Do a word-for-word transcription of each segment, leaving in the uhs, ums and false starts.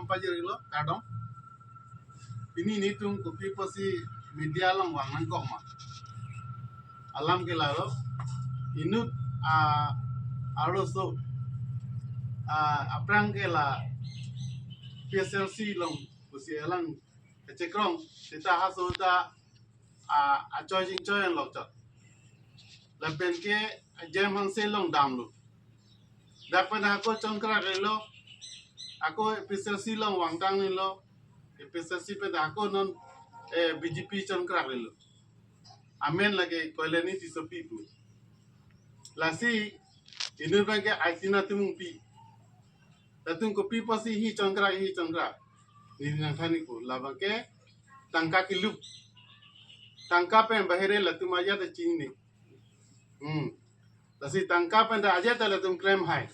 Pajirlo kardom. Pini nelitum kopi pusi media along vang nangkok ma? Alam ke lalo, inut a arloso a aphrang ke la P S L C along pusi alang kechekrong seta halaso ta a achoi chingchoi an lokchot. Lapen ke J M Hanse along damlo. Dak pen ako chongkrak rilo. Ako P S L C along vangtang rilo. P S L C pen ako non eh, B J P chongkrak rilo. Amen lake Koilani Tissopi pu. Lasi inut abang ke Aitina Timungpi. Latum kopi pusi hi chongkrak hi chongkrak. Neli nangthan-ikpo. Labang ke tangka kilup. Tangka pen bahire latum ajat chinine. Hmm. Lasi tangka pen ta ajat latum klem hai.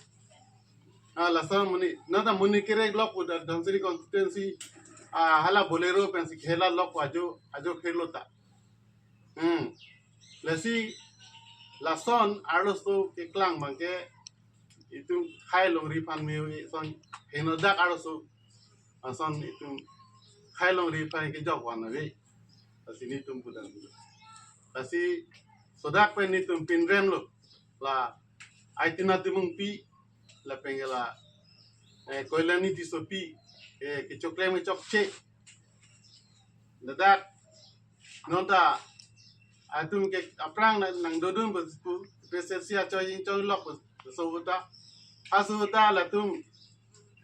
Ah, laso amonit, non ta amonit kerek lok pu ta Dhansiri constituency, ah, hala Bolero pensi khela lok pu ajo, ajo khelo ta. Hmm. Lasi lason arloso keklang abang ke itum khei longri aphan me-o-e ason henodak arloso ason itum khei longri aphan kejok van ave. Lasi nelitum pudan. Lasi sodak pen nelitum pinrem lo. La Aitina Timungpi, lapen ke la eh, Koilani Tissopi, eh, kechoklem kechokche. Ladak non ta atum ke aphrang nang, nangdodun pu, P S L C achoi chingchoi lok pu, so ta. Halaso ta latum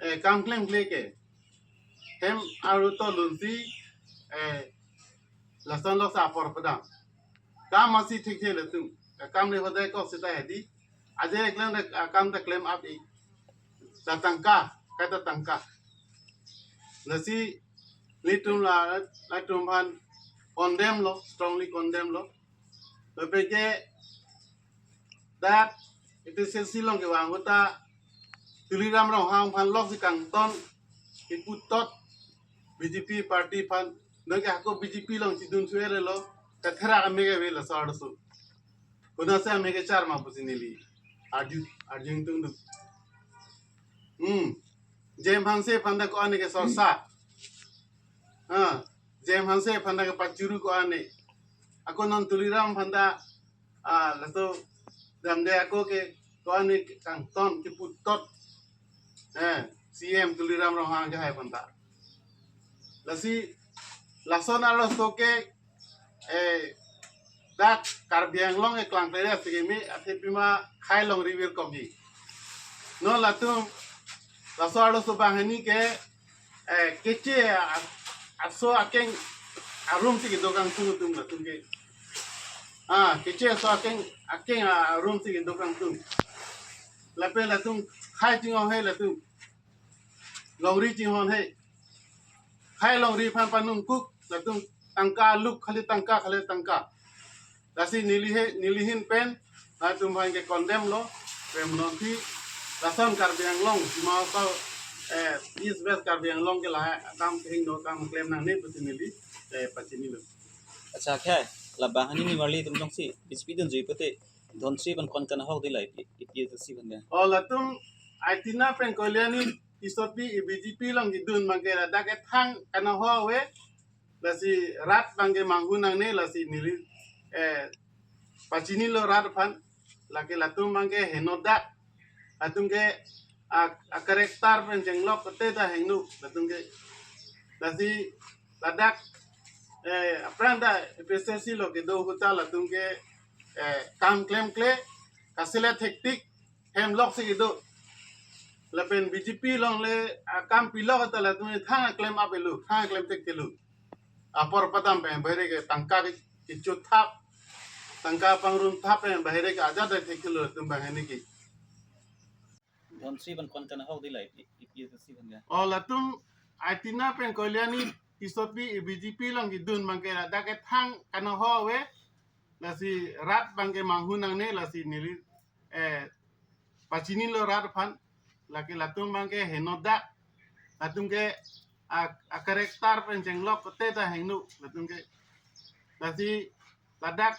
eh, kam klemkle ke. Hem aru to lunsi eh, lason lok sa apor padam. Kam masi thekthe latum. Kam le hodai kok seta hedi. Ajat klem da kam ta klem ap-i. Ta tangka, kaita tangka. Lasi nelitum la, latum aphan condemn lo, strongly condemn lo. Lapen ke dak P S L C along kevang ahut ta Tuliram Ronghang aphan loksi kangton kipu tot B J P party aphan, non ke ako B J P along chidun suere lo, katherak ame ke ave laso arloso. Konatsi ame kechar ma pusi neli arju, arju ingtungduk. Hmm. J M Hanse aphan ta ko-an ke sorsa. Ah, J M Hanse aphan ta kepachuru ko-an. Ako non Tuliram aphan ta, ah, laso damde ako ke ko-an kangton kipu tot. Eh, C M Tuliram Ronghang ke hai aphan ta. Lasi lason arloso ke eh, dak Karbi Anglong ke klang klere asegemi athe pima khei longri virkokji. Non latum laso arloso banghini ke eh, keche a-, aso akeng arum si kedo kangtung atum latum ke. Ah, keche aso akeng, akeng arum si kedo kangtung. Lapen latum khei chinghon he latum. Longri chinghon he. Khei longri aphan panungkuk latum tangka aluk khali tangka khali tangka. Lasi neli he, neli ahin pen latum aphan ke condemn lo. Pen non thi lason Karbi Anglong, Dima Hasao, eh, East West Karbi Anglong ke lahai akam kehingno akam klem nangne pusi neli eh, pachinilo. Acha, khei, labang hani nimarli atum jongsi B J P dunjui pute Dhansiri aphan kon kanahok dei la A P H L C aphan ya. Oh, latum Aitina pen Koilani Tissopi B J P along kedun abang ke ladak ke thang kanahok ave. Lasi rat abang ke manghu nangne lasi neli eh, pachinilo rat aphan. Lake latum abang ke henodak. Latum ke a, a character pen chenglok kote ta hingno latum ke. Lasi ladak eh, aphrang ta P S L C along kedo ahut ta latum ke eh, kam klemkle, kaselet hektik, hem loksi kedo. Lapen B J P along le akam pilok ta latum thang klem ap-elo, thang klem thekthelo. Apor padam pen bahire ke tangka ke, kecho thap, tangka pangrum thap pen bahire ke ajat thekthelo latum banghini ke. Dhansiri aphan kon kanahok dei la A P H L C aphan ya. Oh, latum Aitina pen Koilani Tissopi B J P along kedun abang ke ladak ke thang kanahok ave. Lasi rat abang ke manghu nangne lasi neli eh, pachinilo rat aphan. Lake latum abang ke henodak. Latum ke a, a character pen chenglok kote ta hingno latum ke. Lasi ladak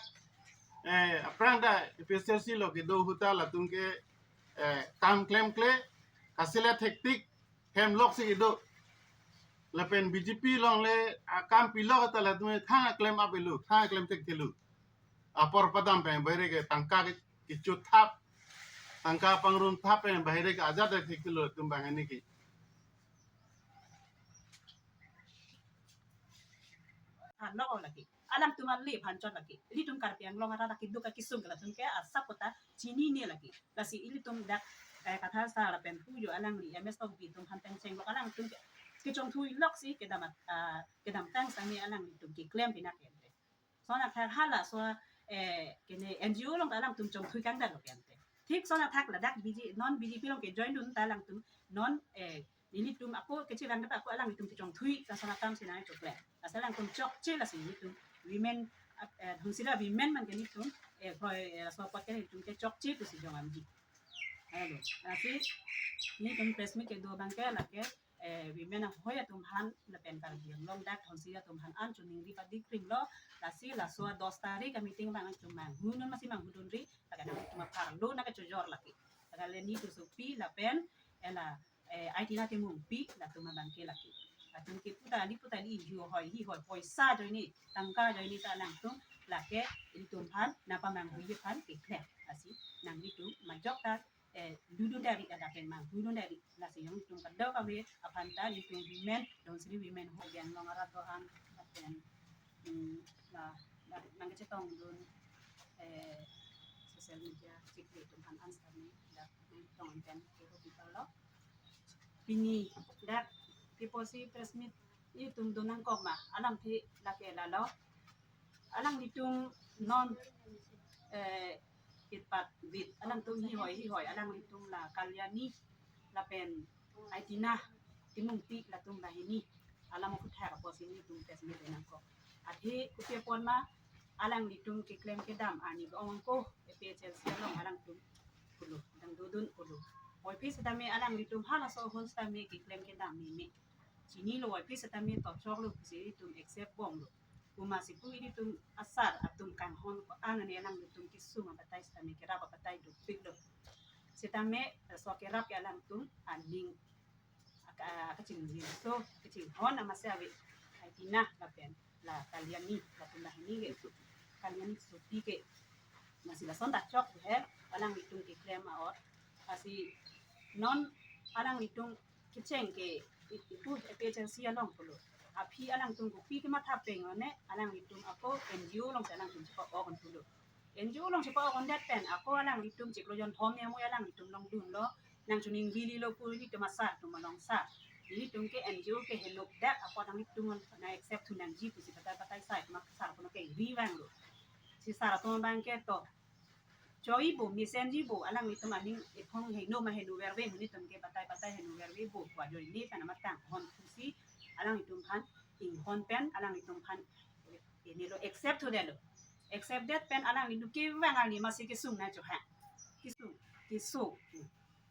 eh, aphrang ta P S L C along kedo ahut ta latum ke eh, kam klemkle, kaselet hektik, hem loksi kedo. Lapen B J P along le akam pilo kata latum thang aklem ap-elo, thang aklem thekthelo. Apor padam pen bahire ke tangka ke kechothap, tangka pangrum thap pen bahire ke ajat thekthelo latum banghini ke. Thanlo lake. Alangtum ale phanchot lake. Ilitum Karbi Anglong arat lake duk akesung ke latum ke asap kota chinine lake. Lasi ilitum dak, eh, kathar sar lapen pujo alangli M S Tokbi atum aphan pen chenglok alangtum ke kechongthuilok si kedam at-, ah, kedamtang sitame alanglitum keklem pina ke ante. Lason athak hala laso, eh, kene N G O along alangtum chongthui kangdetlo ke ante. Thik lason athak ladak B J, non B J P along kejoin dun ta alangtum non, eh, ilitum ako kechevang ta ako alanglitum kechongthui ta lason akam si nangchokle. Lasi alangtum chokche lasi ilitum women, eh, Dhansiri women man ke ilitum, eh, proi, eh, laso apot ke ilitum ke chokche pusi jong amji. Hello. Lasi ilitum press meet kedo abang ke lake, eh, women ahoi atum aphan lapen Karbi Anglong dak Dhansiri atum aphan an choningri padi krimlo. Lasi laso dos tarik a-meeting abang nangchomanghu non masi manghudunri, lake nangtum apharlo nangkachojor lake. Lake Liani Tissopi lapen, eh, la, eh, Aitina Timungpi latum abang ke lake. Latum ke puta li puta li hihoi hihoi poisa ajoine, tangka ajoine ta alangtum lake ilitum aphan nangpamanghuji aphan keklem. Lasi nanglitum majok ta, eh, dudun dari ada pen manghudun dari. Lasi jongtum kadokave aphan ta ilitum women, Dhansiri women ho Karbi Anglong arat dohang lapen, hmm, la, la, nangkachetongdun, eh, social media chiklo atum aphan an sitame dak nangtong pen kero pipalo. Pini dak piposi press meet ilitum donangkok ma, alamthe lake lalo. Alanglitum non, eh, kitpat bit alangtum hihoi hihoi, alanglitum la Kalyani lapen Aitina Timungpi latum banghini alam aku thak apotsi ilitum press meet nangkok. Athe kopi apot ma alanglitum keklem kedam arni ong ko A P H L C along alangtum pulo, dangdodun pulo. Voiphit sitame alanglitum halaso ahut sitame keklem kedam meme. Chinilo, voiphit sitame tochoklo pusi ilitum accept bomlo. Komatsi pu ilitum asar atum kanghon ko-an ani alanglitum kesung abatai sitame kerap abatai dopiklo. Sitame laso kerap ke alangtum aning aka-, akachingjinso, kachinghon amatsi ave. Aitina lapen la Kalyani latum banghini ke, Kalyani Tissopi ke. Lasi lason ta chok he, alanglitum keklem a-ot. Lasi non alanglitum kecheng ke i-, ipu A P H L C along pulo. Aphi alangtum kopi kematha peng one, alanglitum ako N G O alongsi alangtum chepa-ok un pulo. N G O along chepa-ok undet pen ako alanglitum chiklo jon thom ni amoi alanglitum along dunlo, nangchoningrilo pu ilitum asar atum along sar. Ilitum ke N G O ke henuk dak apot nanglitum nang-accept thu nangji pusi batai batai sai atum asar atum kengri vanglo. Si sar atum abang ke to choi bo, mesenji bo, alanglitum aning ephong heno ma heno verve, monit atum ke batai batai heno verve bo, pu ajoine pen amat kanghon pusi alanglitum aphan inghon pen alanglitum aphan inelo, accept thudetlo. Accept det pen alanglitum kevang arni masi kesung nangchohang. Kesung, keso.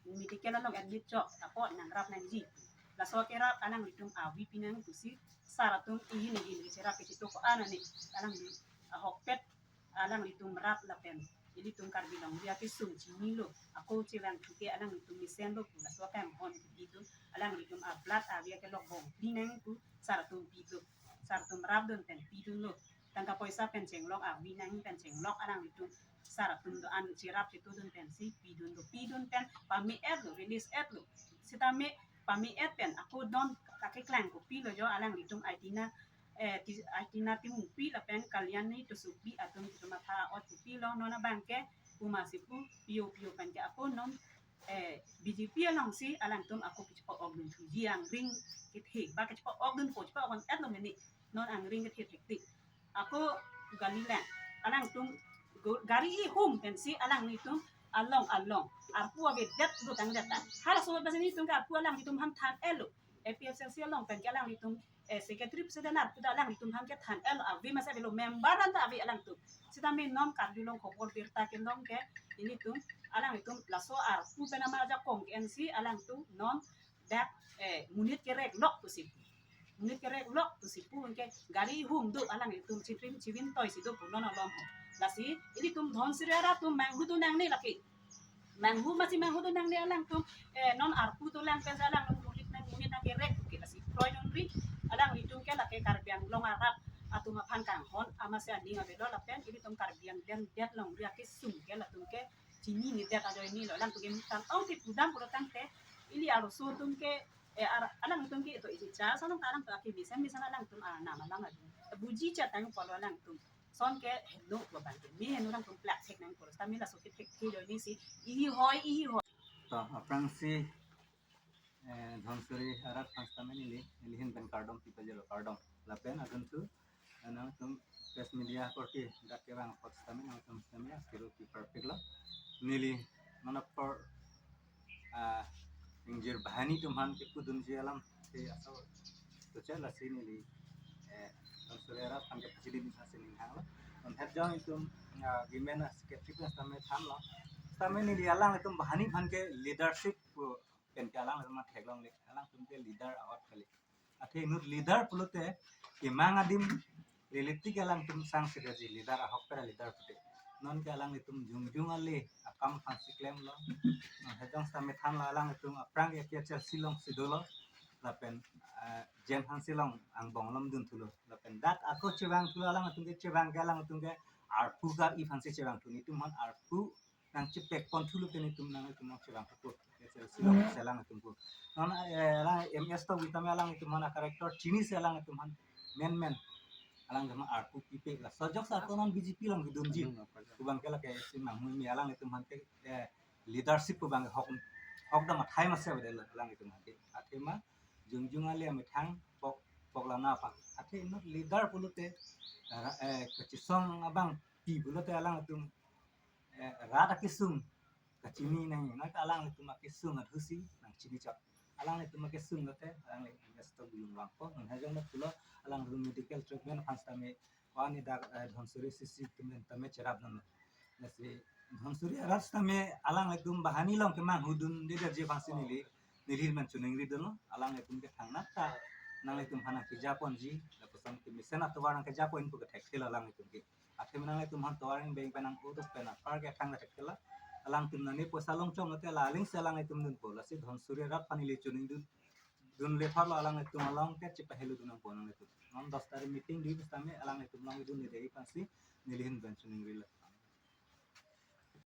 Medical along admit chok, apot nangrap nangji. Laso kerap alanglitum avi pinang pusi sar atum ihin ihin kecherap kechetok ko-an ani alang ahokpet alanglitum rap lapen ilitum Karbi longri akesung chinilo. Ako chevang thu ke alanglitum mesenlo pu laso kanghon kepidun, alanglitum a-blood avi akelok bom pinang pu sar atum pidun. Sar atum rapdun pen pidunlo. Tangka poisa pen chenglok avi nang pen chenglok alanglitum sar atum do-an cherap chetudun pensi pidunlo. Pidun pen pame-etlo, release etlo. Sitame pame-et pen ako don kakeklang kopilo jo alanglitum Aitina, eh, Ti-, Aitina Timungpi lapen Kalyani Tissopi atum ketomatha ot kopilo, non abang ke komatsi pu pio pio pen ke ako non, eh, B J P alongsi alangtum ako kechepa-ok dun thuji, angring kethe ba kechepa-ok dun po, chepa-ok un-etlo mene, non angring kethe thektik. Ako gari lang, alangtum go-, gari ihum pensi alanglitum along along arpu avedet do tangdet ta. Halaso pensi ilitum ke arpu alanglitum aphan than-etlo. A P H L C along pen ke alanglitum, eh, secretary president arpu ta alanglitum aphan kethan-etlo, ave masi avelo, member an ta ave alangtum. Sitame non karjulong khobor birta kelong ke ilitum alanglitum laso arpu pen ama ajakong ke-ensi alangtum non dak, eh, monit kereklok pusi pu. Monit kereklok pusi pu ke gari ihum do alanglitum chitrim chivin toi si do pu non alom ho. Lasi ilitum Dhansiri arat atum manghudun nangne lake. Manghu masi manghudun nangne alangtum, eh, non arpu dolang pen alangtum monit nang monit nangkerek ke lasi kroidunri, Aphan kanghon amatsi aning avelo lapen ilitum Karbi Anglong det longri akesung ke latum ke chinine det ajoine lo. Alangtum ke mutang ong ti pudam pulo tangte ili arloso atum ke, eh, ar-, alangtum ke ito isi cha sonong ta alangtum akemesen mesen alangtum arnam alam adu. Buji chetang pulo alangtum. Son ke heno pu abang ke me heno alangtum plak thek nangpo. Sitame laso ke thekthe ajoinesi ihoi ihoi. To, aphrangsi, eh, Dhansiri arat aphan sitame neli, nelihin pen kardom pipajirlo, kardom. Lapen adunthu, eh, nangtum press media korte dak kevang apot sitame nangtum sitame askero pi perfect lo. Neli non apor, ah, ingjir banghini atum aphan kepudunji alam ke aso tuche lasi neli, eh, Dhansiri arat aphan kepachini amatsi ning hanglo. Non het jong itum, ah, women secretary pen sitame thanlo. Sitame neli alanglitum banghini aphan ke leadership pu pen ke alanglitum theklongle, alangtum ke leader ahok kali. Athe inut leader pulote kemang adim relative alangtum sang sida ji leader ahok pera leader pute. Non ke alanglitum jongjong ale akam aphansi klemlo. Non het jong sitame thanlo alanglitum aphrang ke K H L C alongsi dolo. Lapen, eh, Jen Hanse along angbong along dunthulo. Lapen dak ako chevangthulo alanglitum ke chevang ke alanglitum ke arpu ka-i aphansi chevangthu. Netum aphan arpu nangchepek ponthulo ke netum nangtum nangchevangthu. K H L C along selang atum pu. Non, eh, alang M S to witame alanglitum aphan a-character chinisi alanglitum aphan menmen alanglitum aphan arpu pipe la. Sojok sa ako non B J P along kedunji. Pu abang ke lake si manghu me alanglitum aphan ke, eh, leadership pu abang hok, hok dam athai amatsi avedet alanglitum aphan ke. Athema jongjong ale amethang pok, pok lana apa. Athe inut leader pulote, eh, eh, kachisong abang pi pulote alanglitum, eh, rat akesung kachini nang, nang alanglitum akesung adhusi nangchini chok. Alanglitum akesung lote, alangli investor duyung langpo, nang hajong lo pulo, alanglitum medical treatment aphan sitame, wani dak, eh, Dhansiri C C atum pen tame cherap nang. Lasi Dhansiri arat sitame alanglitum banghini along kemang hudun de derje aphansi neli, neli men choningri dunlo, alanglitum ke thangnat ta, nanglitum aphan nangkeja ponji, lapuson kemesen atovar nangkeja pon pu ke thekthelo alanglitum ke. Athema nanglitum aphan tovar angbeng pen nang-o dok pen apar ke thang thekthelo. Alangtum nani poisa longchong ate la alingsi alanglitum dunpo. Lasi Dhansiri arat aphan neli choningri dun, dunle tharlo alanglitum along ke chepahelo dun nangpo nanglitum. Non dos tarik meeting dui sitame alanglitum along dunde aphansi nelihin pen choningrilo.